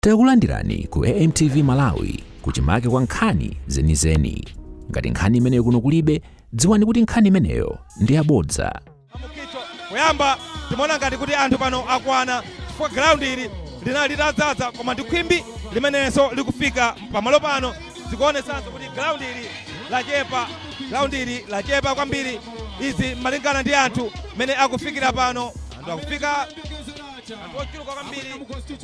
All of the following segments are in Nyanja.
Takulandirani ku AMTV Malawi kuchimake kwa nkhani zenizeni. Ngati nkhani imeneyo kuno kulibe, dziwani kuti nkhani imeneyo ndi yabodza. Mukhito kuyamba timaona ngati kuti anthu pano akwana chifukwa ground ili linali litadzaza, koma ndi khwimbi limenenso likufika pamalo pano zikuonesanso kuti ground ili lachepa, ground ili lachepa kwambiri. Izi malingana ndi anthu mene akufikira pano, anthu akufika, anthu ochuluka kwambiri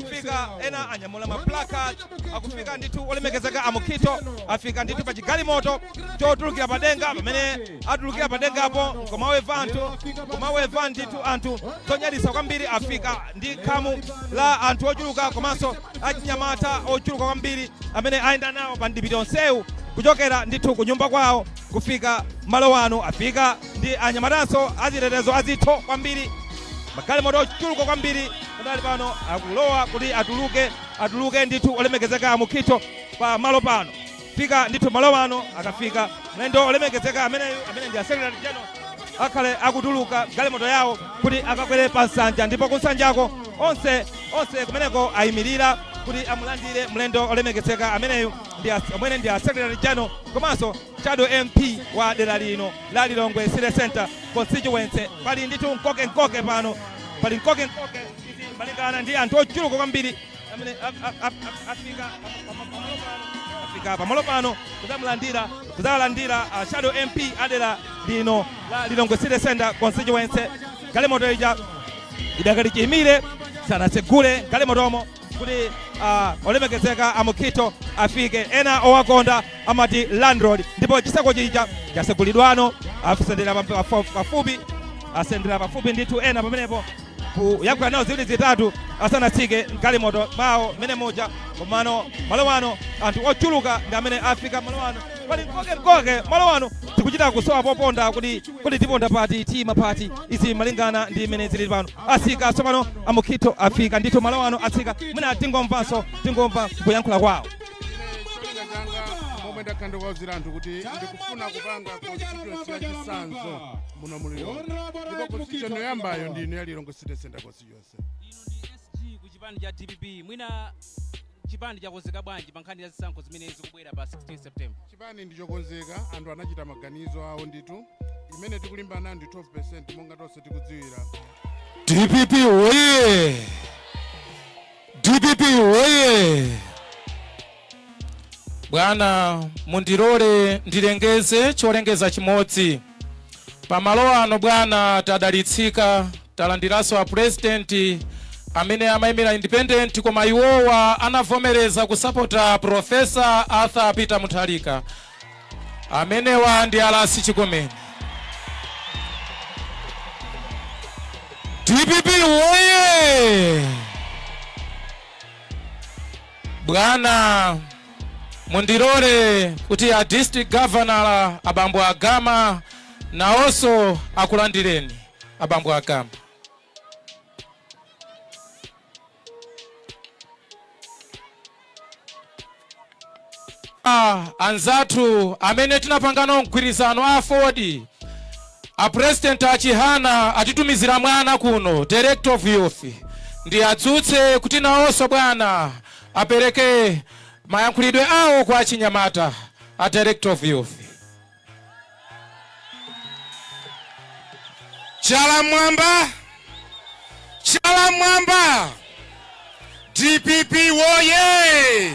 kufika, ena anyamula ma placard akufika ndithu. Olemekezeka a Mukhito afika ndithu pa chigalimoto chotulukira padenga. Pamene atulukira padengapo nkomaweva anthu, nkomaweva ndithu anthu zonyadisa kwambiri. Afika ndi khamu la anthu ochuluka komanso achinyamata ochuluka kwambiri amene ayenda nawo pa mdipiti onsewu kuchokera ndithu ku nyumba kwawo kufika malo ano. Afika ndi anyamatanso achitetezo azitho kwambiri, magalimoto ochuluka kwambiri. Padali pano akulowa kuti atuluke, atuluke ndithu olemekezeka a Mukhito pa malo pano. Fika ndithu malo ano, akafika mlendo olemekezeka ameneyu amene ndi a Secretary General akhale akutuluka galimoto yawo kuti akakwere pa nsanja, ndipo ku nsanjako onse onse kumeneko ayimirira kuti amulandire mlendo olemekezeka ameneyu ndi amene ndi a Secretary General komanso shadow MP wa dera lino la Lilongwe City Center constituency. Pali ndithu mkoke pano, pali mkoke izi malingana ndi anthu ochuluka kwambiri amene afika pamalo pano, afika pamalo pano kudzamulandira, kudzalandira shadow MP adera lino la Lilongwe City Center constituency. Galimoto ija idakali chiyimire, sanatsegule galimotomo kuti olemekezeka a Mukhito afike. Ena owakonda amati landlord. Ndipo chiseko chija chasegulidwano, asendera pafupi, asendera pafupi ndithu ena pamenepo kuyankhula nawo ziwiri zitatu asanatsike mgalimoto mwawo mmene muja. Komano malo ano anthu ochuluka ndi amene afika malo ano, pali mkoke malo ano, tikuchita kusowa poponda kuti tiponda pati, tima pati. Izi malingana ndi mmene zilili pano. Asika tsopano, a Mukhito afika ndithu malo ano, atsika. Mwina tingomvanso, tingomva kuyankhula kwawo. Cholinga changa momwe ndakhala ndikuwawuzira anthu kuti ndikufuna kupanga constituency ya chisanzo muno mu Lilongwe, ndipo constituency yoyambayo ndi ino ya Lilongwe City Center constituency. Inu ndi SG ku chipani cha DPP. Mwina chipani chakonzeka bwanji pa nkhani ya zisankho zimene zikubwera pa 16 September? Chipani ndichokonzeka. Anthu anachita maganizo awo ndithu. Imene tikulimbana ndi 12, monga tonse tikudziwira. DPP woye! DPP woye! Bwana, mundilole ndilengeze cholengeza chimodzi pamalo ano. Bwana, tadalitsika, talandiranso a President amene amayimira independent, koma iwowa anavomereza kusapota Professor Arthur Peter Mutharika. Amenewa ndi Alasi Chikomeni. DPP woye! Bwana, mundilole kuti a District Governor, abambo Agama, nawonso akulandireni. Abambo Agama. Anzathu amene tinapangana mgwirizano a AFORD, a President Achihana atitumizira mwana kuno, Director of Youth, ndi adzutse kuti nawonso bwana apereke mayankhulidwe awo kwa achinyamata. A Director of Youth. Chala mwamba, chala mwamba! DPP woye!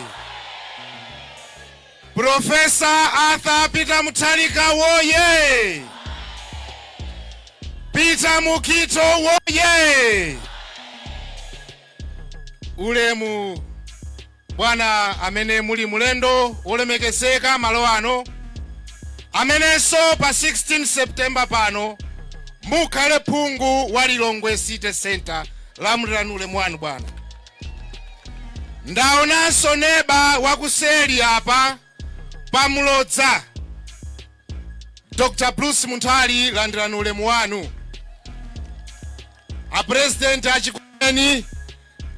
Professor Arthur Peter Mutharika woye! Peter Mukhito woye! Ulemu bwana amene muli mulendo wolemekezeka malo ano, amenenso pa 16 September pano mukhale phungu wa Lilongwe City Center, landirani ulemu wanu bwana. Ndaonanso neba wakuseli apa pamulodza, Dr Bruce Munthali, landirani ulemu wanu. A President Achikomeni,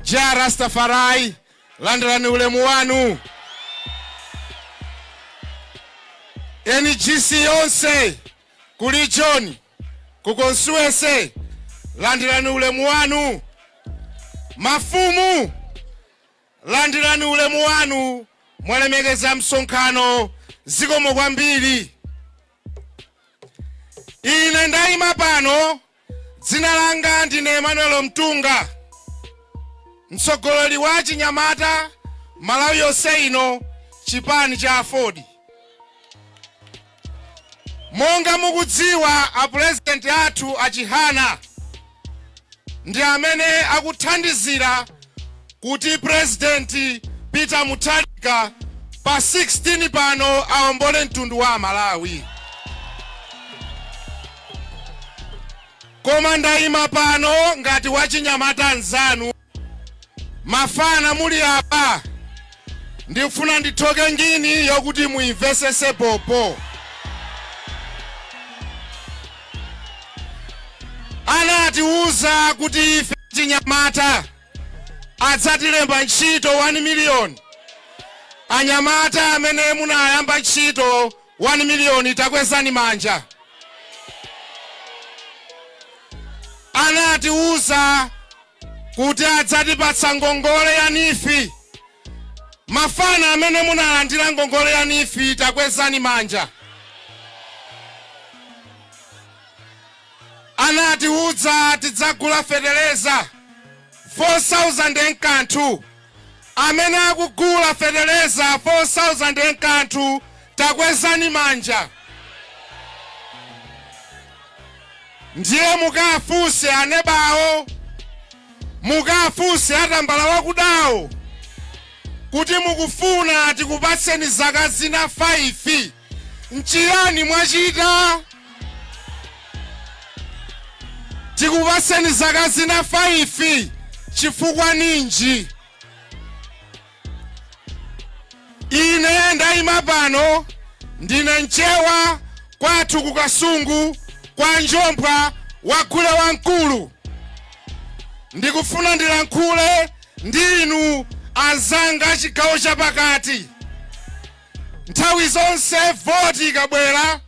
Jah Rastafari, landirani ulemu wanu. NGC yonse ku region, ku constituency, landirani ulemu wanu. Mafumu. Landirani ulemu wanu, mwalemekeza msonkhano, zikomo kwambiri. Ine ndayima pano, dzina langa ndine Emmanuel Mtunga, mtsogoleri wa chinyamata Malawi yonse ino, chipani cha AFORD. Monga mukudziwa, apurezidenti athu a Chihana ndi amene akuthandizira kuti Purezidenti Peter Mutharika pa 16 pano awombole mtundu wa Malawi. Koma ndayima pano ngati wachinyamata nzanu. Mafana muli apa, ndikufuna ndithoke ngini yokuti muimvesese popo. Anatiuza kuti ife chinyamata adzatilemba ntchito 1 miliyoni. Anyamata amene munayamba ntchito 1 miliyoni, takwezani manja. Anatiuza kuti adzatipatsa ngongole ya NEEF. Mafana amene munalandira ngongole ya NEEF, takwezani manja. Anatiuza tidzagula feteleza 4000 enkanthu. Amene akugula feteleza 4000 enkanthu, takwezani manja. Ndiye mukafunse anebawo, mukafunse atambala wakudawo kuti mukufuna tikupatseni zaka zina 5, nchiyani mwachita? Tikupatseni zaka zina 5 chifukwa ninji? Ine ndayima pano ndine Mchewa, kwathu ku Kasungu kwa Njombwa, wagule wamkulu. Ndikufuna ndilankhule ndi inu anzanga chigawo chapakati. Nthawi zonse voti ikabwera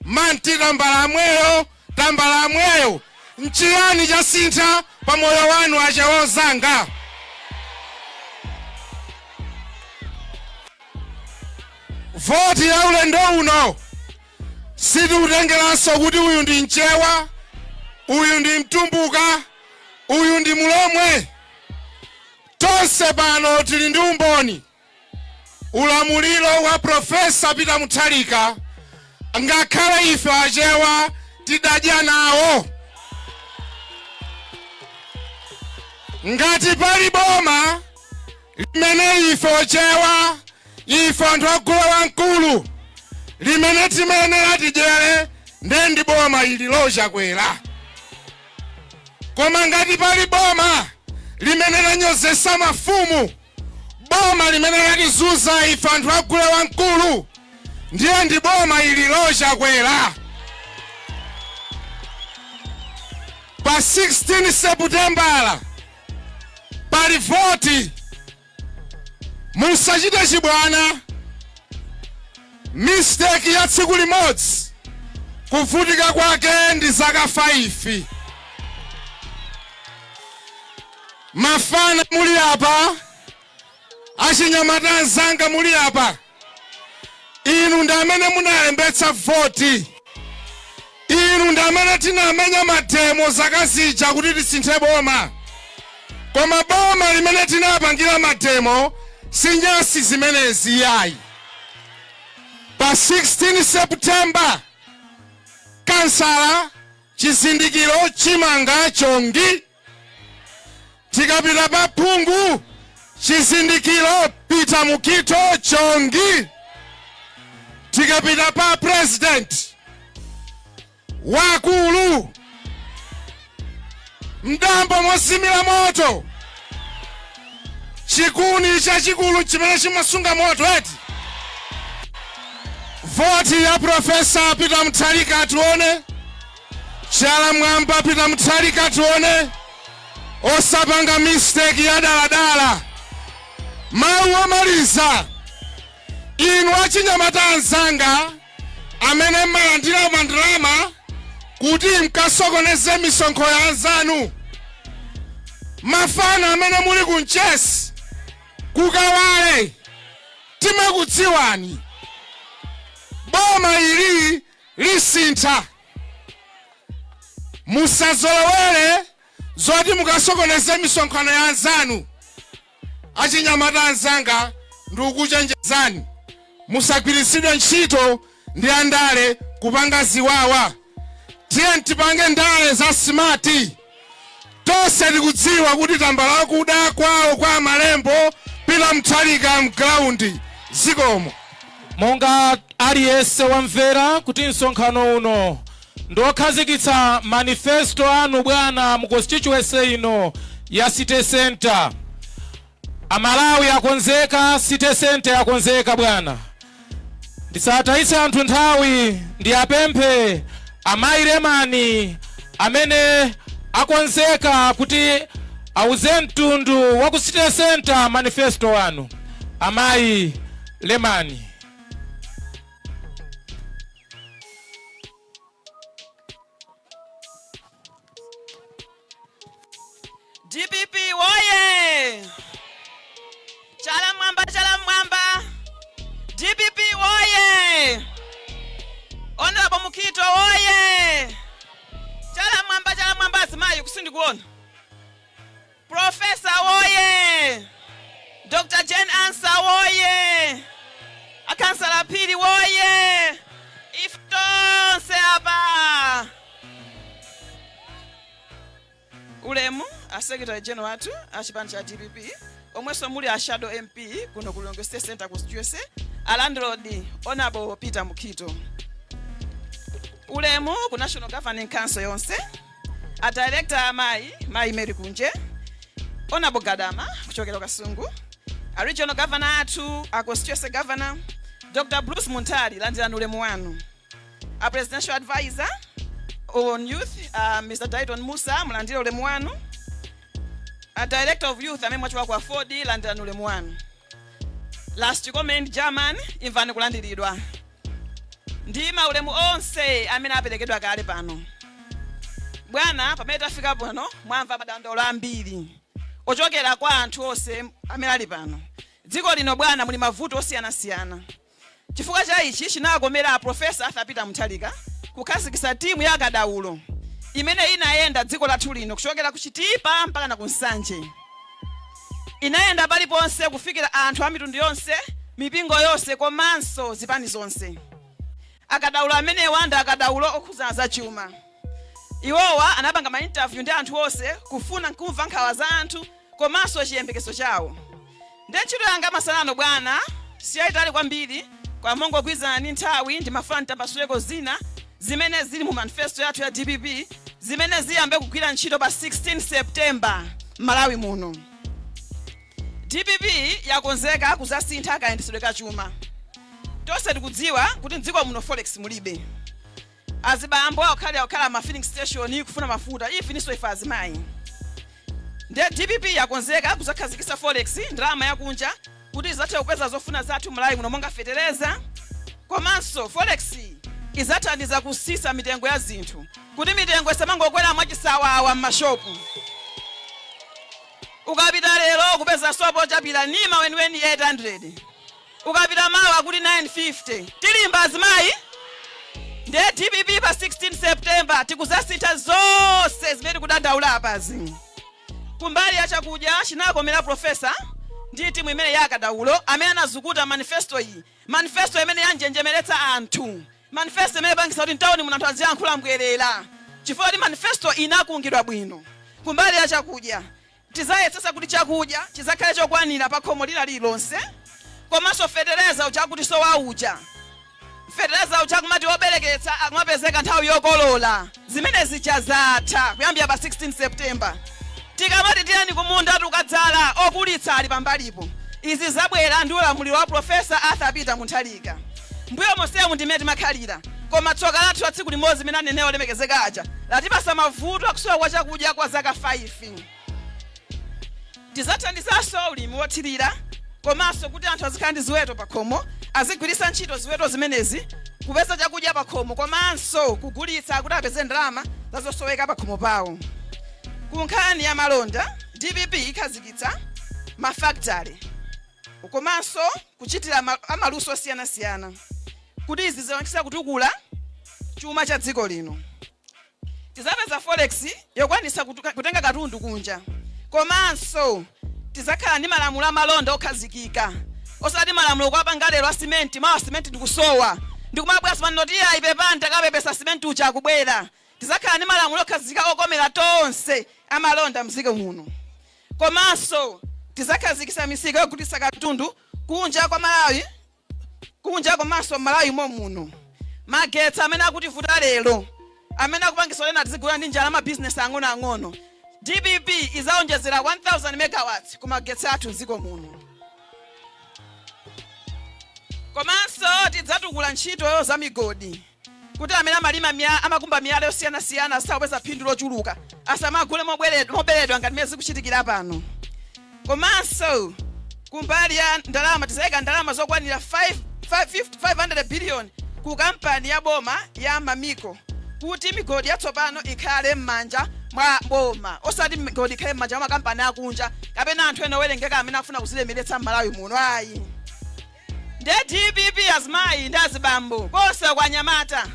manti tambala amweyo, tambala amweyo. Nchiyani chasintha pa moyo wanu, achewa ozanga? Voti ya ulendo uno sitikutengeranso kuti uyu ndi Mchewa, uyu ndi Mtumbuka, uyu ndi Mulomwe. Tonse pano tili ndi umboni. Ulamuliro wa Profesa Peter Mutharika, ngakhale ife achewa tidadya nawo. Ngati pali boma limene ife ochewa, ife anthu agula wamkulu, limene timayenera tidyere, nde ndi boma ili lochakwera. Koma ngati pali boma limene lanyozesa mafumu, boma limene latizunza ife anthu agule wamkulu, ndiye ndi boma ili lochakwera. Pa 16 Seputembala pali voti, musachite chibwana. Mistake ya tsiku limodzi, kuvutika kwake ndi zaka 5. Mafana muli apa, achinyamata anzanga muli apa, inu ndi amene munalembetsa voti, inu ndi amene tinamenya mademo zaka zija kuti tisinthe boma. Koma boma limene tinapangira mademo si nyasi zimenezi yayi. Pa 16 September, kansala chizindikiro chimanga chongi. Tikapita pa phungu, chizindikiro Peter Mukito chongi. Tikapita pa president wakulu, mdambo mozimira moto, chikuni chachikulu chimene chimasunga moto eti. Voti ya Profesa Peter Mutharika, tione chala mwamba, Peter Mutharika, tione. Osapanga mistake ya daladala. Mawu omaliza, inu achinyamata anzanga amene mmalandira mandalama kuti mkasokoneze misonkho ya anzanu, mafana amene muli ku Mchesi. Kukawale timakudziwani. Boma ili lisintha. Musazolowere zoti mukasokoneze misonkhano ya anzanu. Achinyamata anzanga, ndikukuchenjezani, musagwiritsidwe ntchito ndi andale kupanga ziwawa. Tiye tipange ndale za smart. Tonse tikudziwa kuti tambala wakuda kwawo kwa Malembo Peter Mutharika m'ground. Zikomo. Monga aliyense wamvera kuti msonkhano uno ndiokhazikitsa manifesto anu, bwana, mu constituency ino ya City Center. Amalawi akonzeka, City Center yakonzeka. Bwana, ndisatayitse anthu nthawi, ndiyapemphe amayi Lemani amene akonzeka kuti auze mtundu wa ku City Center manifesto wanu. Amayi Lemani. DPP woye! Chala mwamba, chala mwamba! DPP woye! Honorable Mukhito woye! Chala mwamba, chala mwamba! Azimayi, kusindikuona. Professor woye! Dr. Jane Ansah woye! Akansala Phiri woye! Ife tonse apa. Ulemu a Secretary General athu a chipani cha DPP, omwenso muli a Shadow MP kuno ku Lilongwe City Center constituency, a Landlord Honorable Peter Mukhito. Ulemu ku National Governing Council yonse, a Director amayi, Mayi Mary Kunje, Honorable Gadama kuchokera Kasungu, a Regional Governor athu, a Constituency Governor Dr. Bruce Muntali, landirani ulemu wanu. A Presidential Advisor on Youth, Mr. Dayton Musa, mulandire ulemu wanu. A Director of Youth amene mwachoka ku AFORD, landirani ulemu wanu. Last comment, German, imvani kulandiridwa ndi maulemu onse amene aperekedwa kale pano. Bwana, pamene tafika pano, mwamva madandaulo ambiri ochokera kwa anthu onse amene ali pano. Dziko lino, bwana, muli mavuto osiyanasiyana. Chifukwa cha ichi, chinakomera a Professor Arthur Peter Mutharika kukhazikitsa timu ya akadaulo imene inayenda dziko lathu lino kuchokera ku Chitipa mpaka na ku Nsanje. Inayenda paliponse kufikira anthu a mitundu yonse, mipingo yonse komanso zipani zonse. Akadaulo amenewa ndi akadaulo okhudzana za chuma. Iwowa anapanga ma interview ndi anthu onse kufuna kumva nkhawa za anthu komanso chiyembekezo chawo. Ndiye ntchito yanga masanano, bwana, siyayitali kwambiri, kwa mongogwirizana ndi nthawi, ndimafuna nditambasuleko zina zimene zili mu manifesto yathu ya DPP zimene ziyambe kugwira ntchito pa 16 September Malawi muno. DPP yakonzeka kuzasintha kayendetsedwe ka chuma. Tonse tikudziwa kuti mdziko muno forex mulibe. Azibambo akukhalira kukhala ma filling station kufuna mafuta, ifeninso ife azimayi. Ndiye DPP yakonzeka kuzakhazikitsa forex, ndalama yakunja, kuti izathe kupeza zofuna zathu Malawi muno monga fetereza. Komanso forex izathandiza kusisa mitengo ya zinthu kuti mitengo isamangokwera mwachisawawa m'mashopu. Ukapita lero kupeza sopo ochapira Nima weniweni 800, ukapita mawa kuti 950. Tilimba, azimayi? Ndiye DPP pa 16 September tikuzasintha zonse zimene tikudandaula apazi. Kumbali ya chakudya, chinakomera Professor ndi timu imene ya akadaulo amene anazukuta manifesto iyi, manifesto imene yanjenjemeretsa anthu, manifesto imene pangisa kuti mtawuni muno anthu aziyankhula mbwerera chifukwa kuti manifesto inakungidwa bwino. Kumbali ya chakudya, tizayesesa kuti chakudya chizakhale chokwanira pa khomo lina lililonse. Komanso fetereza uja kuti sowa uja, fetereza uja kumati wobereketsa akumapezeka nthawi yokolola, zimene zija zatha kuyambira pa 16 September. Tikamati tiyeni kumunda tukadzala, okulitsa ali pambalipo. Izi zabwera ndi ulamuliro wa Professor Arthur Peter Mutharika. Mbuyo monsemu ndimene timakhalira, koma tsoka lathu la tsiku limodzi limene anenewa olemekezeka aja latipasa mavuto akusowa kwa chakudya kwa zaka 5. Tizathandizanso ulimi wothirira komanso kuti anthu azikhala ndi ziweto pakhomo, azigwiritsa ntchito ziweto zimenezi kupeza chakudya pakhomo komanso kugulitsa kuti apeze ndalama zazosoweka pakhomo pawo. Ku nkhani ya malonda, DPP ikhazikitsa mafactory. Komanso kuchitira amaluso osiyanasiyana kuti izi zipangitse kutukula chuma cha dziko lino. Tizapeza forex yokwanisa kutenga katundu kunja, komanso tizakhala ndi malamulo amalonda okhazikika, osati malamulo kuwapanga lero a simenti, mawa simenti ndikusowa, ndikumabwera simanoti ayi pepani, takapepesa, simenti uja akubwera. Tizakhala ndi malamulo okhazikika okomera tonse amalonda mdziko muno. Komanso tizakhazikisa misika yogulitsa katundu kunja kwa Malawi, kunja komanso Malawi momuno. Magetsi amene akutivuta lero, amene akupangisa lena tizigula ndi njala, mabizinesi ang'onoang'ono, DPP izaonjezera 1000 megawatts ku magetsi athu mdziko muno. Komanso tidzatukula ntchito za migodi kuti amene amalima amakumba miyala yosiyanasiyana asakupeza phindu lochuluka, asamagule moberedwa ngati mmene zikuchitikira pano. Komanso kumbali ya ndalama, tizayika ndalama zokwanira 500 billion ku kampani ya boma ya Mammiko kuti migodi yatsopano ikhale m'manja mwa boma, osati migodi ikhale m'manja mwa makampani akunja kapena anthu ena owerengeka amene akufuna kuzilemeretsa m'Malawi muno, ayi. Nde DPP, azimayi ndi azibambo konse kwa anyamata,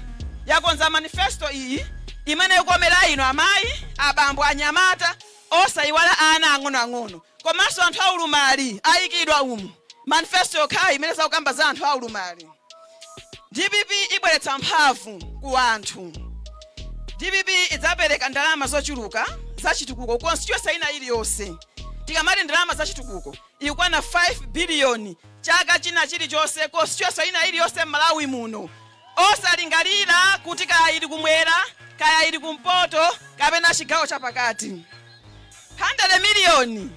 yakonza manifesto iyi imene ikomera ino amayi, abambo, anyamata, osayiwala ana ang'onoang'ono, komanso anthu aulumali ayikidwa umu. Manifesto yokhayi imene zakukamba za anthu aulumali. DPP ibweretsa mphamvu ku anthu. DPP idzapereka ndalama zochuluka za chitukuko constituency ina iliyonse. Tikamati ndalama za chitukuko, ikwana 5 biliyoni chaka china chilichonse, constituency ina iliyonse m'Malawi muno, osalingalira kuti kaya ili kumwera, kaya ili kumpoto kapena chigawo chapakati. 100 miliyoni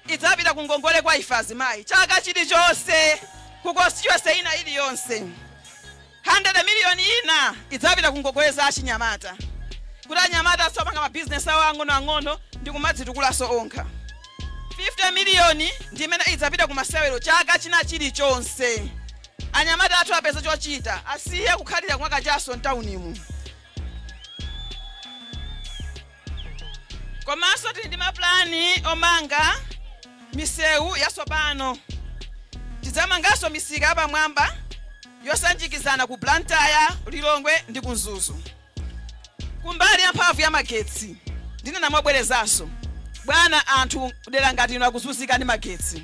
idzapita ku ngongole kwa ife azimayi chaka chilichonse ku constituency ina iliyonse. 100 miliyoni ina idzapita ku ngongole za achinyamata kuti anyamata asopanga mabizinesi awo ang'onoang'ono ndi kumadzitukulanso onkha. 50 miliyoni ndi imene idzapita ku masewero chaka china chilichonse. Anyamata athu apeze chochita, asiye kukhalira kumwa kachaso mtaunimu. Komanso tili ndi mapulani omanga misewu yatsopano. Tidzamanganso misika yapamwamba yosanjikizana ku Blantyre, Lilongwe ndi ku Mzuzu. Kumbali ya mphamvu ya magetsi, ndinena mobwerezanso, bwana, anthu dera ngati ino akuzunzika ndi magetsi.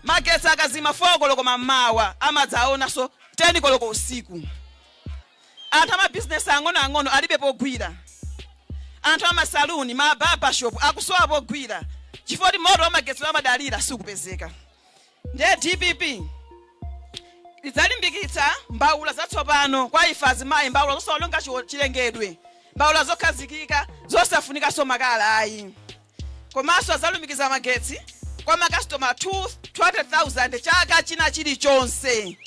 Magetsi akazima 4 koloko mammawa, amadzaonanso 10 koloko usiku. Anthu amabizinesi ang'onoang'ono alibe pogwira. Anthu amasaluni, ma barbershop akusowa pogwira chifukwa kuti moto wa magetsi amadalira sikupezeka. Ndiye DPP idzalimbikitsa mbawula zatsopano kwa ife azimayi, mbawula zosaononga chilengedwe, mbawula zokhazikika zosafunikanso makala ayi. Komanso adzalumikiza magetsi kwa makasitoma 200,000 chaka china chilichonse.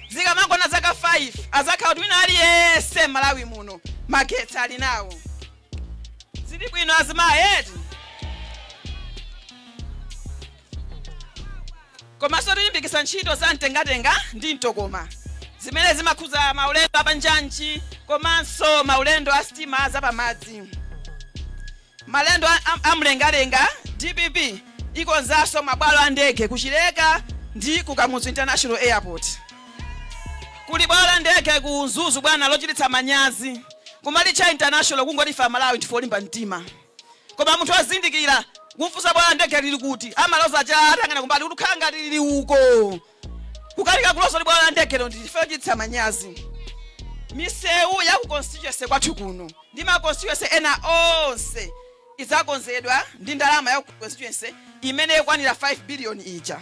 Zikamangona zaka 5, azakhala kuti wina aliyense m'Malawi muno magetsi ali nawo. Zili bwino, azimayi, eti? Komanso tilimbikitsa ntchito za mtengatenga ndi mtokoma zimene zimakhudza maulendo apanjanji komanso maulendo a sitima zapamadzi, malendo amlengalenga. DPP ikonzanso mabwalo a ndege kuchileka ndi ku Kamuzu International Airport. Kuli bwalo la ndege ku Mzuzu, bwana, lochititsa manyazi, kumalitcha international. Kungoti ife Amalawi ndife olimba mtima, koma munthu azindikira kumfunsa bwalo la ndege lili kuti, amaloza cha atangana kumbali kuti kukhala ngati lili uko, kukalika kuloza kuti bwalo la ndegelo ndife ochititsa manyazi. Misewu ya ku constituency kwathu kuno ndi ma constituency ena onse idzakonzedwa ndi ndalama ya ku constituency imene ikwanira 5 billion ija.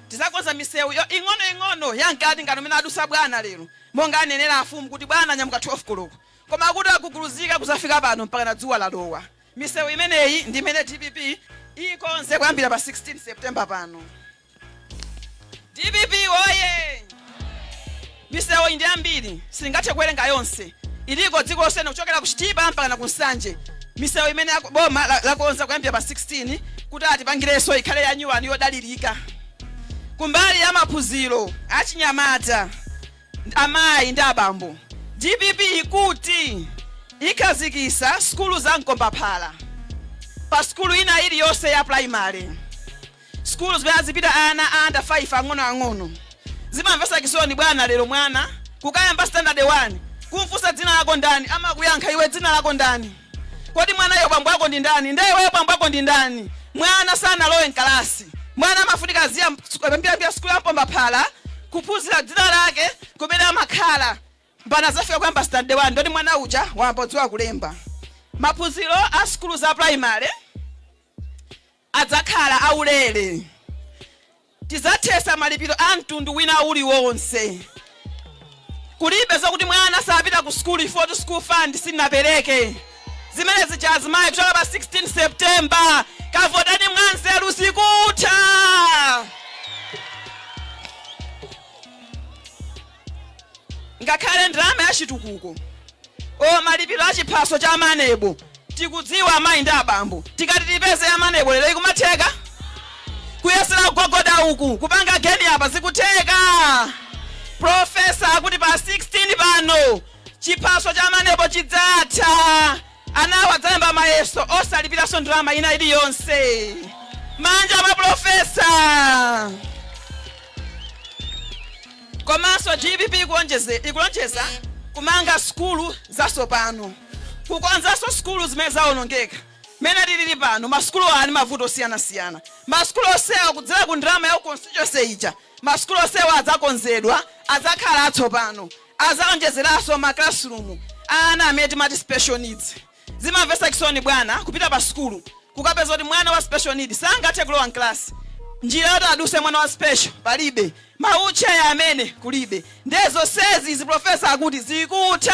Tizakonza misewu yo ing'onoing'ono ya mkati ngati umene adusa bwana lero, monga anenera afumu kuti bwana anyamuka 12 koloko, koma kuti aguguluzika kuzafika pano mpaka na dzuwa lalowa. Misewu imeneyi ndi imene DPP ikonze kuyambira pa 16 September pano. DPP woye! Misewu iyi ndi ambiri, singathe kuwerenga yonse. Iliko dziko lonse kuchokera ku Chitipa mpaka na ku Nsanje, misewu imene boma lakonza kuyambira pa 16 kuti atipangirenso ikhale ya nyuwani yodalirika. Kumbali ya maphunziro achinyamata, amayi ndi abambo, DPP ikuti ikhazikisa sukulu za mkombaphala pa sukulu ina iliyonse ya primary. Sukulu zimene azipita ana a under 5 ang'onoang'ono. Zimamvetsa chisoni bwana, lero mwana kukayamba standard 1, kumfunsa dzina lako ndani, amakuyankha, "Iwe dzina lako ndani? Kodi mwanayo bambo ako ndi ndani? Ndiye iweyo bambo ako ndi ndani?" Mwana sanalowe mkalasi. Mwana amafunika aziyambira sukulu ya mpombaphala kuphunzira dzina lake, kumene amakhala, mpaka azafika kuyamba standard 1, ndoti mwana uja wayamba kudziwa kulemba. Maphunziro a sukulu za primary adzakhala aulere. Tidzathetsa malipiro a mtundu wina uliwonse. Kulibe zokuti mwana sapita ku sukulu ifoti school fund sinapereke. Zimene zija, azimayi, kuchoka pa 16 September kavotani mwanzeru, zikutha. Ngakhale ndalama ya chitukuko o malipiro a chiphaso cha MANEB, tikudziwa amayi ndi abambo, tikati tipeze ya MANEB lero ikumatheka. Kuyesera kugogoda uku, kupanga geni apa, zikutheka? Professor akuti pa 16 pano chiphaso cha MANEB chidzatha. Anawo adzalemba mayeso osalipiranso ndalama ina iliyonse. Manja ma professor. Komanso DPP ikulonjeza kumanga sukulu zatsopano, kukonzanso sukulu zimene zawonongeka. Mene tilili pano, masukulu ali mavuto osiyanasiyana. Masukulu osewa, kudzera ku ndalama ya constituency ija, masukulu osewa adzakonzedwa, adzakhala atsopano, adzaonjezeranso ma classroom. Ana amene timati special needs, zimamvetsa chisoni bwana, kupita pa sukulu kukapeza kuti mwana wa special need sangathe kulowa mklasi. Njira yoti aduse mwana wa special palibe, ma wheelchair amene kulibe. Ndezo sezi izi professor akuti zikutha.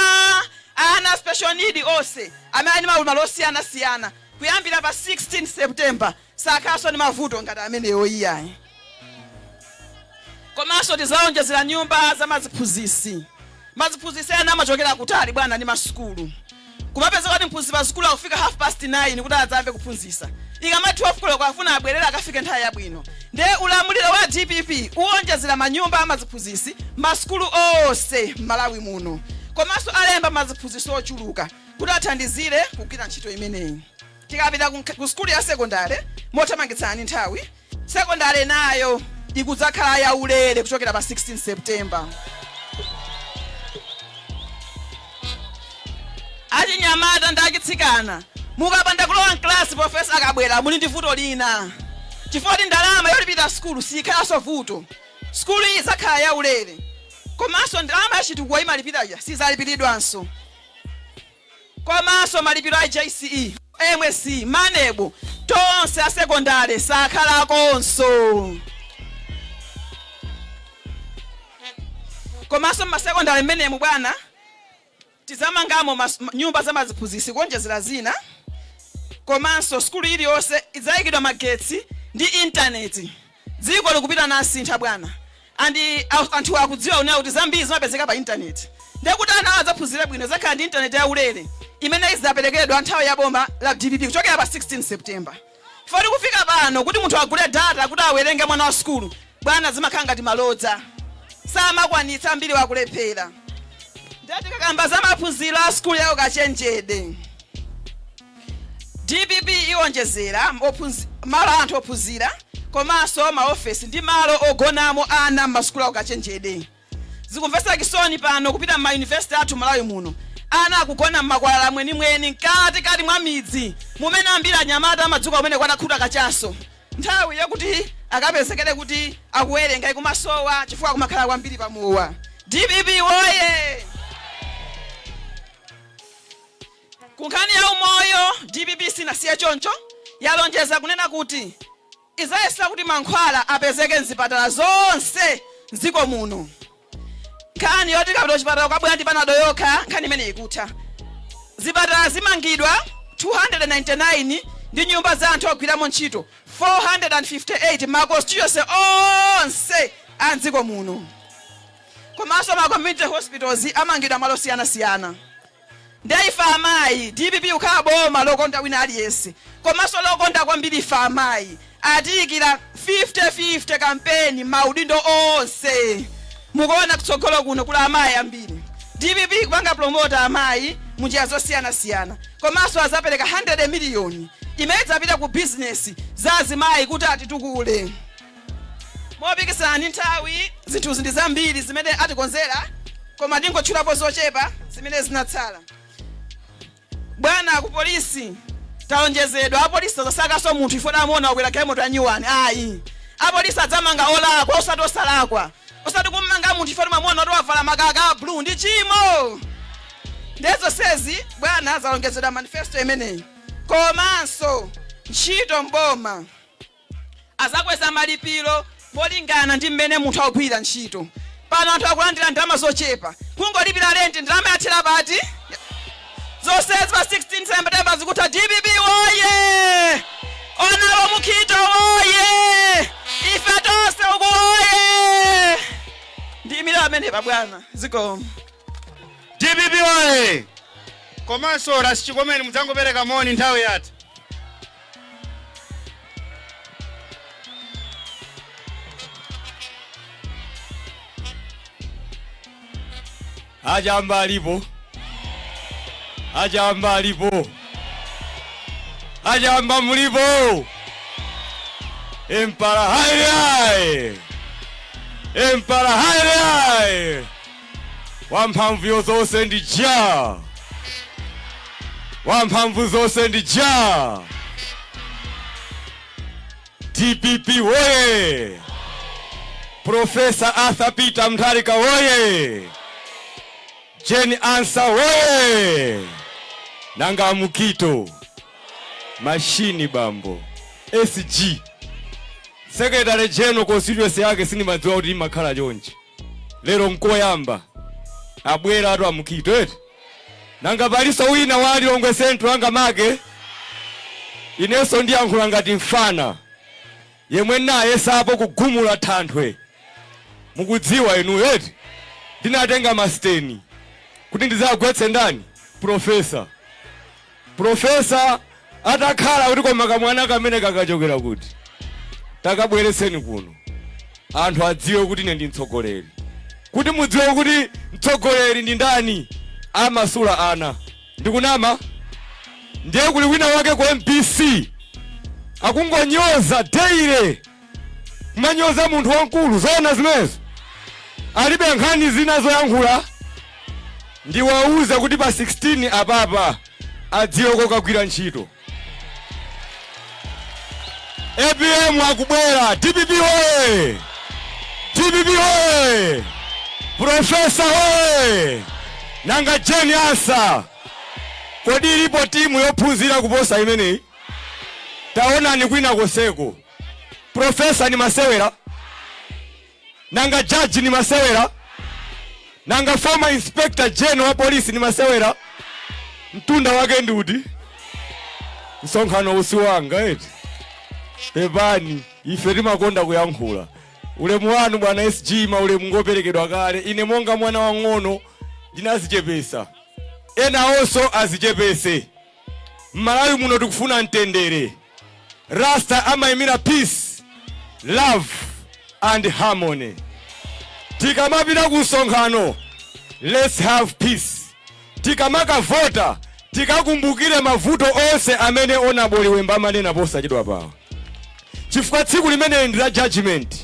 Ana special need onse amene ali maulumali osiyanasiyana, kuyambira pa 16 September sakhalanso ndi mavuto ngati amenewo iyayi. Komanso tizaonjezera nyumba za maziphunzisi. Maziphunzisi ena amachokera kutali bwana ndi masukulu. Kumapeza kuti mphunzitsi pa sukulu akufika half past 9 kuti adzamve kuphunzitsa, ikama 12 koloko afuna abwerere akafike nthawi yabwino. Nde ulamuliro wa DPP uwonjezera manyumba amaziphunzisi masukulu onse m'Malawi muno, komanso alemba maziphunzisi ochuluka kuti athandizire kugwira ntchito imeneyi. Tikapita ku sukulu ya sekondari, mothamangitsani nthawi, sekondari nayo ikudzakhala yaulere kuchokera pa 16 September. Achinyamata ndi achitsikana, mukapanda kulowa mklasi professor akabwera, muli ndi vuto lina, chifukwa kuti ndalama yolipira sukulu sikhalanso vuto. Sukulu iyi idzakhala yaulere, komanso ndalama yachitukuko imalipiraja sizalipiridwanso. Komanso malipiro a JCE, MSCE, MANEB, tonse a sekondari sakhalakonso. Komanso mmasekondari mmenemu bwana, tizamangamo nyumba za maziphunzitsi kuonjezera zina. Komanso sukulu iliyonse idzayikidwa magetsi ndi intaneti. Dziko likupita nasintha bwana, and anthu akudziwa kunena kuti zambiri zimapezeka pa intaneti. Ndekuti ana adzaphunzire bwino, zakhala ndi intaneti yaulere imene izidzaperekedwa nthawi ya boma la DPP kuchokera pa 16 September. Foti kufika pano, kuti munthu agule data kuti awerenge, mwana wa sukulu bwana, zimakhala ngati malodza, samakwanitsa, ambiri wakulephera. Ndiye tikakamba za maphunziro a sukulu ya ukachenjede, DPP iwonjezera malo a anthu ophunzira, komanso maofesi ndi malo ogonamo ana m'masukulu a ukachenjede. Zikumvetsa chisoni pano kupita m'mayunivesiti athu Malawi muno, ana akugona m'makwalala mwenimweni, mkati kati mwa midzi, mumene ambiri anyamata amadzuka kumene kwatakhuta kachaso. Nthawi yokuti akapezekere kuti akuwerenga ikumasowa chifukwa kumakhala kwambiri pamowa. DPP woye! Ku nkhani ya umoyo, DPP sinasiye choncho. Yalonjeza kunena kuti izayesa kuti mankhwala apezeke mzipatala zonse mdziko muno. Nkhani yoti kapita kuchipatala ukabwera ndi Panado yokha, nkhani imene ikutha. Zipatala zimangidwa 299 ndi nyumba za anthu ogwiramo ntchito 458 ma constituency onse a mdziko muno. Komanso ma community hospitals amangidwa malo osiyanasiyana. Ndiye ife amayi, DPP kukhala boma lokonda wina aliyense, komanso lokonda kwambiri ife amayi, atiyikira 50-50 campaign maudindo onse. Mukuona kutsogolo kuno kuli amayi ambiri. DPP kupanga promote amayi munjira zosiyanasiyana. Komanso azapereka 100 miliyoni Imene idzapita ku bizinesi za azimayi kuti atitukule. Mopikisana ndi nthawi, zinthuzi ndi zambiri zimene atikonzera, koma tingotchulapo zochepa zimene zinatsala. Bwana, ku polisi talonjezedwa, apolisi sazasakaso munthu ifo amona wakwera galimoto ya nyuwani, ayi. Apolisi adzamanga olakwa, osati osalakwa. Osati kummanga munthu ifo timamuona kuti wavala makaka a blue, ndi chimo. Ndezonsezi, bwana, zalonjezedwa manifesto imeneyi. Komanso ntchito mboma, azakweza malipiro molingana ndi mmene munthu akugwirira ntchito. Pano anthu akulandira ndalama zochepa, kungolipira rent, ndalama yathera pati? Zonsezi pa 16 September zikutha. DPP woye! Honourable Mukhito woye! Ife tonse uku woye! Ndiyimire amenepa, bwana, zikomo. DPP woye! Komanso Ras Chikomeni, mudzangopereka moni, nthawi yatha. Achamba alipo? Achamba alipo? Achamba mulipo? Empara haile, empara haile! Wamphamvu zonse ndi Jah, wamphamvu zonse ndi Jah. DPP woye! Professor Arthur Peter Mutharika woye! Jane Ansah woye! Nanga Mukito mashini, bambo SG, secretary general, constituency yake sindimadziwa kuti imakhala chonchi. Lero nkoyamba abwera atu amukito eti. Nanga palinso wina wa Lilongwe Central angamake? Inenso ndiyankhula ngati mfana yemwe nayesapo kugumula thanthwe. Mukudziwa inuyo eti, ndinatenga masteni kuti ndizagwetse ndani? Professor. Professor atakhala kuti, koma kamwana kamene kakachokera kuti? Takabweretseni kuno, anthu adziwe kuti ine ndi mtsogoleri. Kuti mudziwe kuti mtsogoleri ndi ndani, amasula ana. Ndikunama? Ndiye kuli wina wake ku MBC akungonyoza daily, kumanyoza munthu wamkulu. Zoona zimenezo? Alibe nkhani zina zoyankhula? Ndiwauza kuti pa 16 apapa adziwe kokagwira ntchito. APM akubwera. DPP woye! DPP woye! Professor woye! Nanga Jane Ansah, kodi ilipo timu yophunzira kuposa imeneyi? Taonani kwina konseko, professor ni masewera? Nanga jaji ni masewera? Nanga former inspector general wa polisi ni masewera? Mtunda wake ndi uti? Msonkhano usi wanga eti, pepani, ife timakonda kuyankhula. Ulemu wanu, bwana SG. Maulemu ngoperekedwa kale. Ine monga mwana wang'ono ndinazichepesa, ena onso azichepese. M'Malawi muno tikufuna mtendere. Rasta amayimira peace, love and harmony. Tikamapita ku msonkhano, let's have peace. Tikamakavota, tikakumbukire mavuto onse amene Honourable Wemba amanena posachedwa pawa, chifukwa tsiku limeneli ndi la judgment,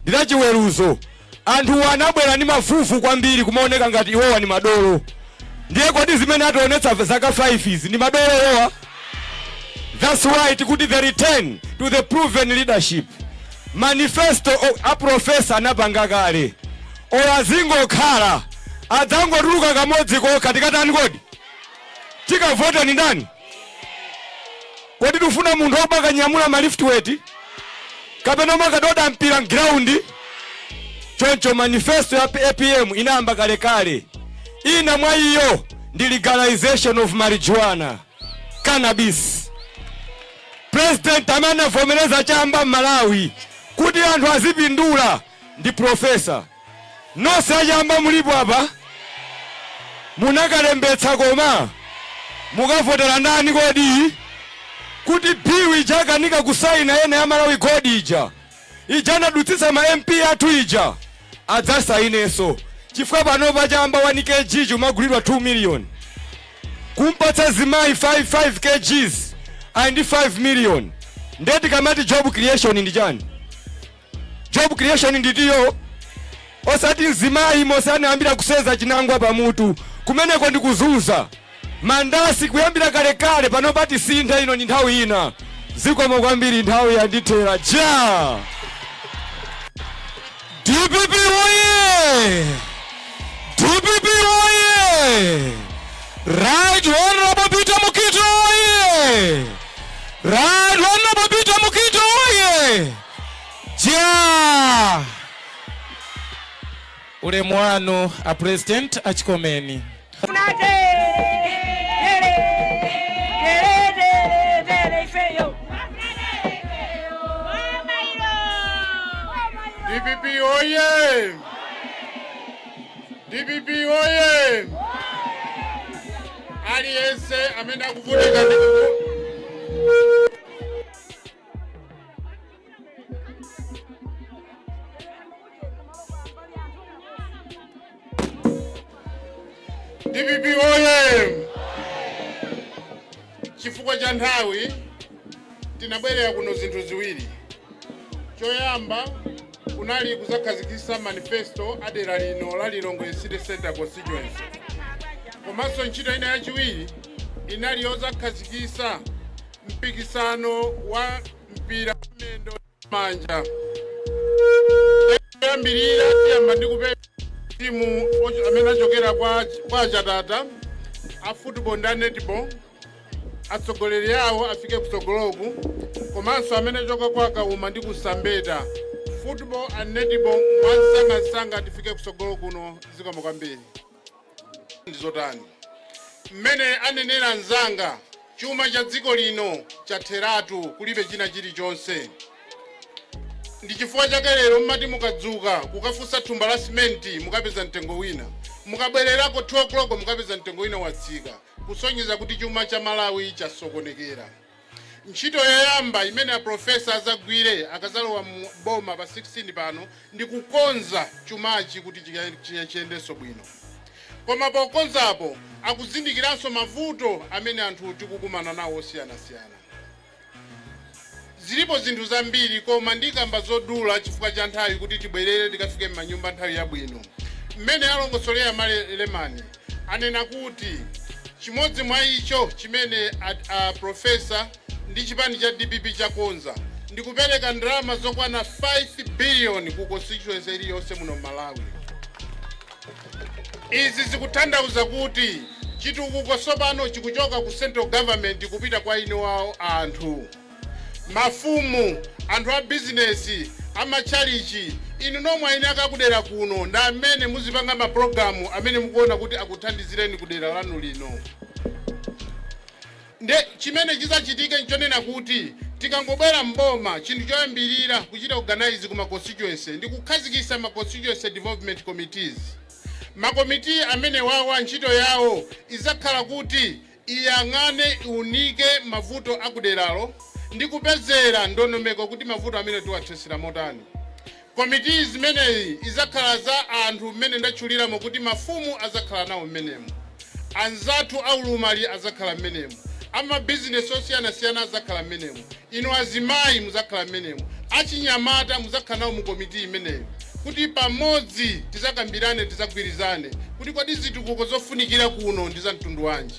ndi la chiweruzo. Anthuwo anabwera ndi mavuvu kwambiri, kumaoneka ngati iwowa ni madolo. Ndiye kodi zimene ationetsa zaka 5 izi, ndi madolo iwowa? That's why tikuti the return to the proven leadership. Manifesto a professor anapanga kale. Oyo azingokhala, adzangotuluka kamodzi kokha, tikatani kodi? Tikavote ni ndani kodi? Tifuna munthu womakanyamula ma lift weight kapena omakadoda mpira m'ground? Choncho manifesto ya APM inayamba kalekale. Ina mwa iyo ndi legalization of marijuana, cannabis. President amene anavomereza chamba m'Malawi kuti anthu azipindula ndi professor. Nonse achamba mulipo apa, munakalembetsa, koma mukavotera ndani kodi? Kuti bill ija akanika kusaina ena ya Malawi Gold ija, ija anadutsitsa ma MP athu ija, adzasainenso, chifukwa pano pachamba 1 kg chumagulidwa 2 million. Kumpatsa zimayi 55 kgs. Ali ndi 5 million. Ndiye tikamati job creation ndi chani? Job creation nditiyo osati mzimayi mose anayambira kuseza chinangwa pamutu, kumeneko ndikuzuza mandasi kuyambira kalekale. Pano pati sintha, ino ndi nthawi ina. Zikomo kwambiri, nthawi yandithera ja. DPP oye! DPP oye! Right Honorable Peter Mukhito oye! Right Honorable Peter Mukhito oye! Ja! Ulemu wanu, a President achikomeni. Tere, tere, tere, tere, ifeyo. DPP oye! DPP oye! Aliyense amene akuvutika ndi DPP oye! Chifukwa cha nthawi, tinabwerera kuno zinthu ziwiri. Choyamba kunali kuzakhazikitsa manifesto adera lino la Lilongwe City Center constituency, komanso ntchito ina yachiwiri inali yozakhazikitsa mpikisano wa mpira wa mendo manja. Yoyambirira, tiyamba ndi kupeza timu amene achokera kwa Chatata a football ndi a netball, atsogoleri awo afike kutsogoloku, komanso amene achoka kwa Kauma ndi kusambeta, football and netball, mwansangasanga tifike kutsogolo kuno. Zikomo kwambiri. Ndizotani mmene anenera mzanga, chuma cha dziko lino chatheratu, kulibe china chilichonse. Ndi chifukwa chake lero mmati mukadzuka kukafunsa thumba la simenti, mukapeza mtengo wina, mukabwererako 2 o'clock mukapeza mtengo wina watsika, kusonyeza kuti chuma cha Malawi chasokonekera. Ntchito yoyamba imene a Professor azagwire akazalowa mu boma pa 16 pano ndi kukonza chumachi kuti chiyendenso bwino. Koma pokonzapo akuzindikiranso mavuto amene anthu tikukumana nawo osiyanasiyana. Zilipo zinthu zambiri, koma ndikamba zodula chifukwa cha nthawi, kuti tibwerere tikafike m'manyumba nthawi yabwino. Mmene alongosolera Malemani, anena kuti chimodzi mwa icho chimene a Professor ndi chipani cha DPP chakonza ndi kupereka ndalama zokwana 5 billion ku constituency iliyonse muno Malawi. Izi zikutanthauza kuti chitukuko tsopano chikuchoka ku central government kupita kwa inu wawo anthu, mafumu, anthu a bizinesi, amatchalichi, inu nomwe aine akakudera kuno, ndi amene muzipanga mapulogalamu amene mukuona kuti akuthandizireni kudera lanu lino. Nde chimene chizachitike nchonena kuti tikangobwera mboma, chinthu choyambirira kuchita organize kuma constituency ndi kukhazikitsa ma constituency development committees. Makomiti amene wawa ntchito yawo izakhala kuti iyang'ane, iunike mavuto akuderalo ndi kupezera ndondomeko kuti mavuto amene tiwathesera motani. Komiti zimeneyi izakhala za anthu mmene ndatchuliramo kuti mafumu azakhala nawo mmenemo, anzathu aulumali azakhala mmenemo, amabizinesi osiyanasiyana azakhala mmenemo, inu azimayi muzakhala mmenemo, achinyamata muzakhala nawo mu komiti imeneyo, kuti pamodzi tizakambirane, tizagwirizane kuti kodi zitukuko zofunikira kuno ndi za mtundu wanji.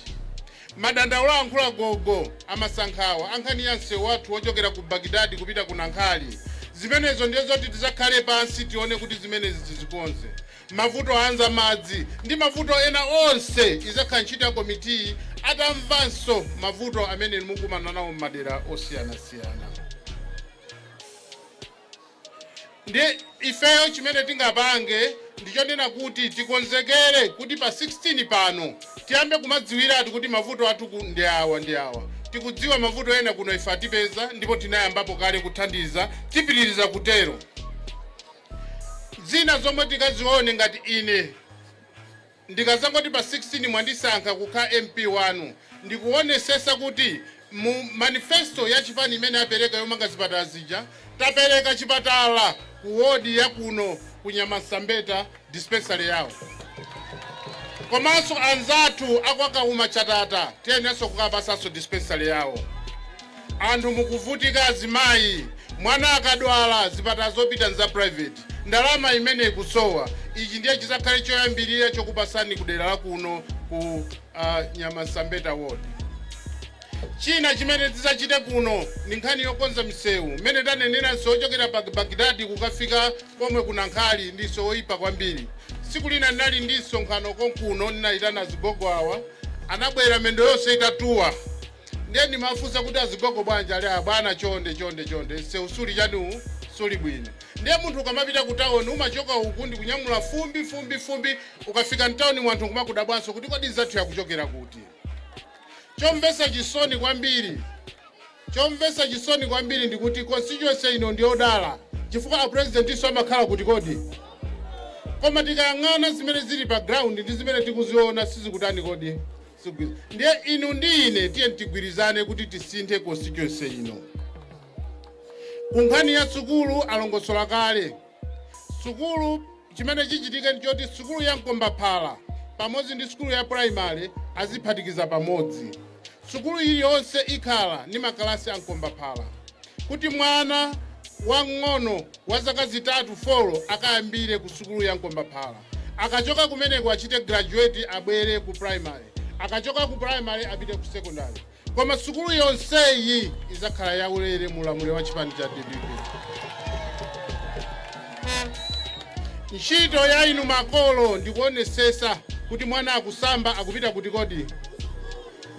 Madandaulo ankhula gogo amasankhawa ankhani ya msewu wathu wochokera ku Bagidadi kupita ku Nankhali, zimenezo ndiye zoti tizakhale pansi tione kuti zimenezi tizikonze. Mavuto anza madzi ndi mavuto ena onse izakhala ntchito ya komitiyi atamvanso mavuto amene mukumana nawo m'madera osiyanasiyana. Ndi ifeyo chimene tingapange ndichonena kuti tikonzekere kuti pa 16 pano tiyambe kumadziwiratu kuti mavuto athu ndi awa ndi awa. Tikudziwa mavuto ena kuno ife atipeza, ndipo tinayambapo kale kuthandiza, tipitiriza kutero. Zina zomwe tikazione, ngati ine ndikazangoti pa 16 mwandisankha kukhala MP wanu, ndikuonesesa kuti mu manifesto ya chipani imene apereka yomanga zipatala zija, tapereka chipatala ku wodi ya kuno ku Nyamasambeta, dispensary yawo. Komanso anzathu akwakauma Chatata tiyeneranso kukapasanso dispensary yawo. Anthu mukuvutika, azimayi, mwana akadwala zipatala zopita nza private, ndalama imene ikusowa. Ichi ndiye chizakhale choyambirira chokupasani kudera la kuno ku Nyamasambeta Ward. China chimene tidzachite kuno ndi nkhani yokonza misewu. Mmene tanenera, msewu ochokera pa Bagdadi kukafika komwe kunankhali ndi msewu oyipa kwambiri. Tsiku lina ndinali ndi msonkhano konkuno, ndinayitana azigogo awa, anabwera mendo yonse itatuwa. Ndiye ndimafunsa kuti, "Azigogo, bwanji?" Ali, "Ah, bwana, chonde, chonde, chonde, msewu suli chanu, suli bwino." Ndiye munthu ukamapita ku tawoni umachoka uku ndi kunyamula fumbi, fumbi, fumbi. Ukafika mtawuni mwanthu kumakudabwanso kuti, "Kodi zathu yakuchokera kuti?" Chomvetsa chisoni kwambiri, chomvetsa chisoni kwambiri ndikuti constituency ino ndiyodala chifukwa a president iso amakhala kuti kodi. Koma tikayang'ana zimene zili pa ground ndi zimene tikuziona, sizikutani kodi? Ndiye inu ndi ine tiye tigwirizane kuti tisinthe constituency ino. Ku nkhani ya sukulu, alongosola kale sukulu. Chimene chichitike ndichoti sukulu ya Mkombaphala pamodzi ndi sukulu ya primary aziphatikiza pamodzi. Sukulu iliyonse ikhala ndi makalasi a Mkombaphala kuti mwana wang'ono wa zaka 3, 4 akayambire ku sukulu ya Mkombaphala. Akachoka kumeneko achite graduate, abwere ku primary. Akachoka ku primary apite ku secondary. Koma sukulu yonseyi izakhala yaulere mu ulamuliro wa chipani cha DPP. Ntchito ya inu makolo ndikuonesesa kuti mwana akusamba, akupita kuti kodi.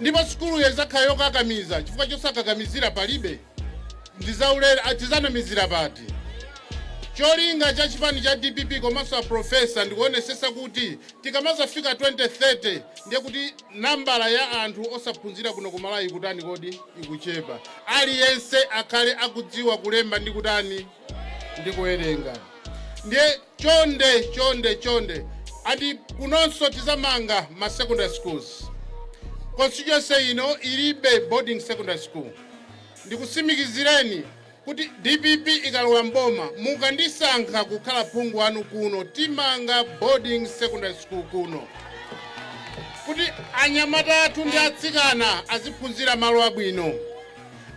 Ndipo sukuluyo izakhala yokakamiza chifukwa chosakakamizira palibe, ndizaulere, tizanamizira pati? Cholinga cha chipani cha DPP komanso a professor ndikuonesesa kuti tikamazafika 2030 ndiye kuti nambala ya anthu osaphunzira kuno ku Malawi ikutani kodi? Ikuchepa. Aliyense akhale akudziwa kulemba ndi kutani? Ndi kuwerenga. Ndiye chonde, chonde, chonde. Andi kunonso tizamanga ma secondary schools. Constituency ino ilibe boarding secondary school. Ndikusimikizireni kuti DPP ikalowa mboma, mukandisankha kukhala phungu wanu kuno, timanga boarding secondary school kuno kuti anyamata athu ndi atsikana aziphunzira malo abwino.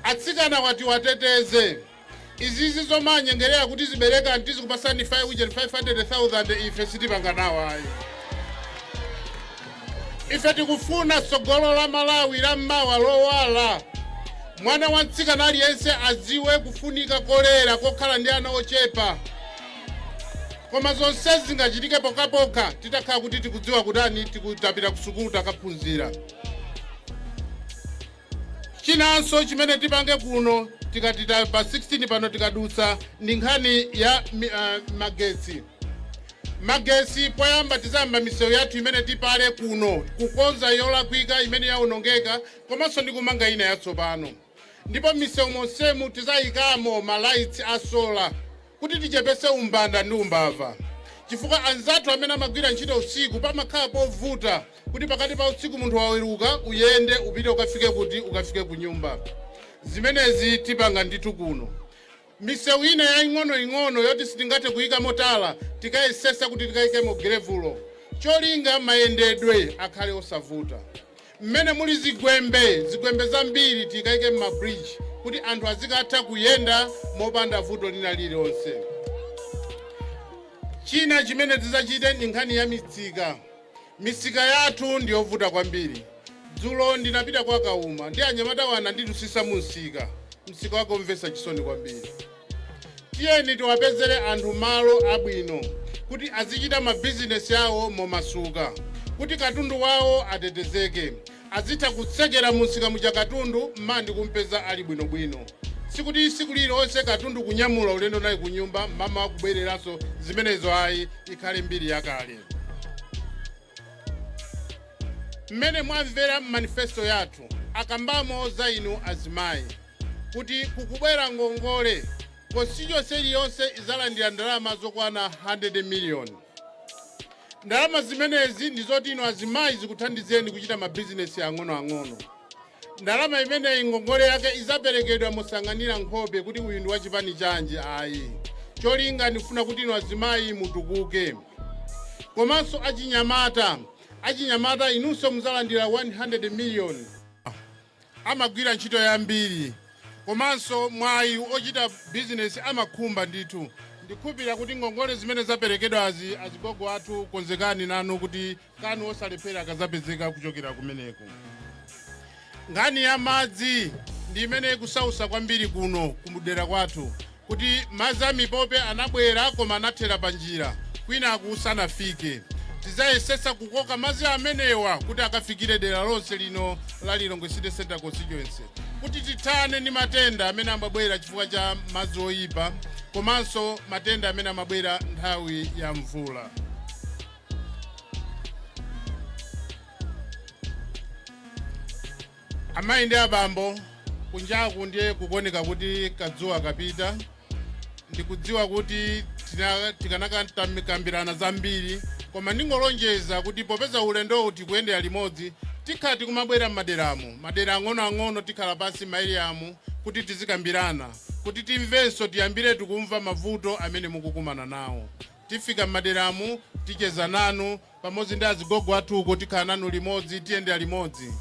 Atsikana wati wateteze izizi zomanyengerera kuti zibereka tizikupasani 500,000, ife sitipanga nawo ayi. Ife tikufuna tsogolo la Malawi la mmawa lowala. Mwana wa mtsikana aliyense adziwe kufunika kolera, kokhala ndi ana ochepa. Koma zonsezi zingachitike pokhapokha titakhala kuti tikudziwa kutani, tikutapita ku sukulu, takaphunzira. Chinanso chimene tipange kuno tikati pa 16 pano tikadutsa ndi nkhani ya magetsi. Magetsi, poyamba tizayamba misewu yathu imene tipale kuno, kukonza yolakwika imene yawonongeka komanso ndi kumanga ina yatsopano. Ndipo misewu monsemu tizayikamo ma lights a solar kuti tichepese umbanda ndi umbava, chifukwa anzathu amene amagwira ntchito usiku pamakhala povuta kuti pakati pa usiku munthu waweruka, uyende upite ukafike kuti? Ukafike ku nyumba. Zimenezi tipanga ndithu kuno. Misewu ina yaing'onoing'ono yoti sitingathe kuyikamo tala, tikayesesa kuti tikayikemo gravel, cholinga mayendedwe akhale osavuta. Mmene muli zigwembe, zigwembe zambiri tikayike m'ma bridge kuti anthu azikatha kuyenda mopanda vuto lina lililonse. China chimene tidzachite ndi nkhani ya misika. Misika yathu ndiyovuta kwambiri. Dzulo ndinapita kwa Kauma ndi anyamata wana, nditusisa mu msika, msika wake umvetsa chisoni kwambiri. Tiyeni tiwapezere anthu malo abwino kuti azichita mabizinesi awo momasuka, kuti katundu wawo atetezeke, azitha kutsekera mumsika muja katundu mma ndi kumpeza ali bwinobwino. Sikuti tsiku lililonse katundu kunyamula ulendo naye ku nyumba, mama wakubwereranso. Zimenezo ayi, ikhale mbiri yakale. Mmene mwamvera manifesto yathu, akambamo za inu azimayi kuti kukubwera ngongole, constituency iliyonse izalandira ndalama zokwana 100 million. Ndalama zimenezi ndi zoti inu azimayi zikuthandizeni kuchita mabizinesi ang'onoang'ono. Ndalama imeneyi, ngongole yake izaperekedwa mosang'anira nkhope kuti uyu ndi wachipani chanji, ayi. Cholinga ndifuna kuti inu azimayi mutukuke. Komanso achinyamata, achinyamata inunso muzalandira 100 million. Amagwira ntchito yambiri. Komanso mwayi ochita bizinesi amakhumba ndithu. Ndikhulupirira kuti ngongole zimene zaperekedwazi, azigogo athu, konzekani nanu kuti kanu osalephera akazapezeka kuchokera kumeneko. Nkhani ya madzi ndi imene ikusausa kwambiri kuno kumudera kwathu, kuti madzi a mipope anabwera koma anathera pa njira, kwina akusanafike. Tizayesetsa kukoka madzi amenewa kuti akafikire dera lonse lino la Lilongwe City Center constituency, kuti tithane ndi matenda amene amabwera chifukwa cha madzi oyipa, komanso matenda amene amabwera nthawi ya mvula. Amayi ndi abambo, kunjaku ndiye kukuoneka kuti kadzuwa kapita. Ndikudziwa kuti tikanakambirana zambiri, koma ndingolonjeza kuti popeza ulendowu tikuyendera limodzi, tikhala tikumabwera m'maderamo, madera ang'onoang'ono, tikhala pansi m'maeriyamu kuti tizikambirana, kuti timvenso, tiyambire tikumva mavuto amene mukukumana nawo. Tifika m'maderamu, ticheza nanu pamodzi ndi azigogo athuko, tikhala nanu limodzi, tiyendera limodzi.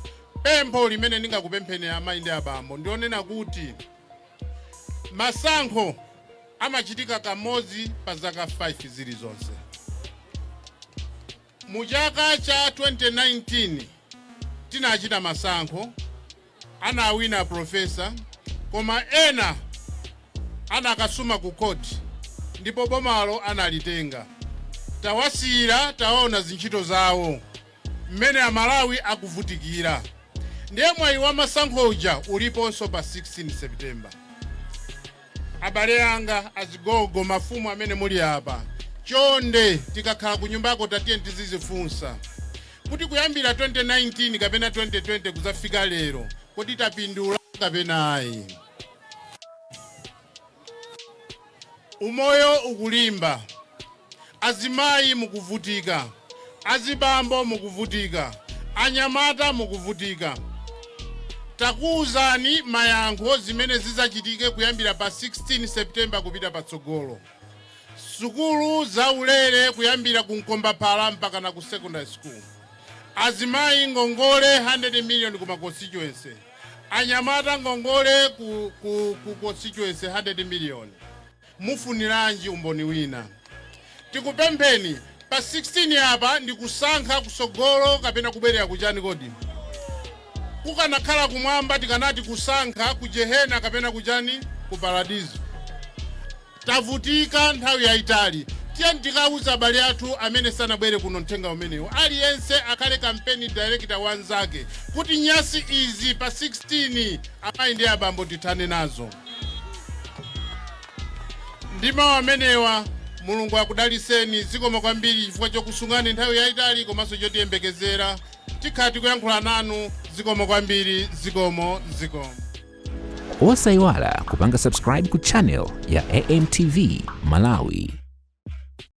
Pempho limene ndingakupempheni, amayi ndi abambo, ndionena kuti masankho amachitika kamodzi pa zaka 5 zilizonse. Mu chaka cha 2019 tinachita masankho, anawina professor, koma ena anakasuma ku court ndipo bomalo analitenga. Tawasiyira, taona zintchito zawo mmene Amalawi akuvutikira. Ndiye mwayi wa masankho uja uliponso pa 16 September. Abale anga, azigogo, mafumu amene muli apa, chonde, tikakhala ku nyumbako tatiye tizizifunsa kuti kuyambira 2019 kapena 2020 kuzafika lero, kodi tapindula kapena ayi? Umoyo ukulimba, azimayi mukuvutika, azibambo mukuvutika, anyamata mukuvutika. Takuwuzani mayankho zimene zizachitike kuyambira pa 16 September kupita patsogolo. Sukulu zaulere kuyambira ku mkombaphala mpaka na ku secondary school, azimayi ngongole 100 million kuma constituency, anyamata ngongole ku constituency 100 million. Mufuniranji umboni wina? Tikupempheni, pa 16 apa ndikusankha kusogolo kapena kubwerera kuchani? Kodi kukanakhala kumwamba tikanati kusankha ku jehena kapena kuchani? Ku paradizo. Tavutika nthawi yayitali. Tiye tikauza abale athu amene sanabwere kuno mthenga umenewu. Aliyense akhale campaign director wanzake kuti nyasi izi pa 16, amayi ndi abambo, tithane nazo. Ndi mawu amenewa, Mulungu akudaliseni. Zikomo kwambiri chifukwa chokusungani nthawi yayitali komanso chotiyembekezera. Tikhala tikuyankhula nanu. Zikomo kwambiri, zikomo, zikomo. Osayiwala kupanga subscribe ku channel ya AMTV Malawi.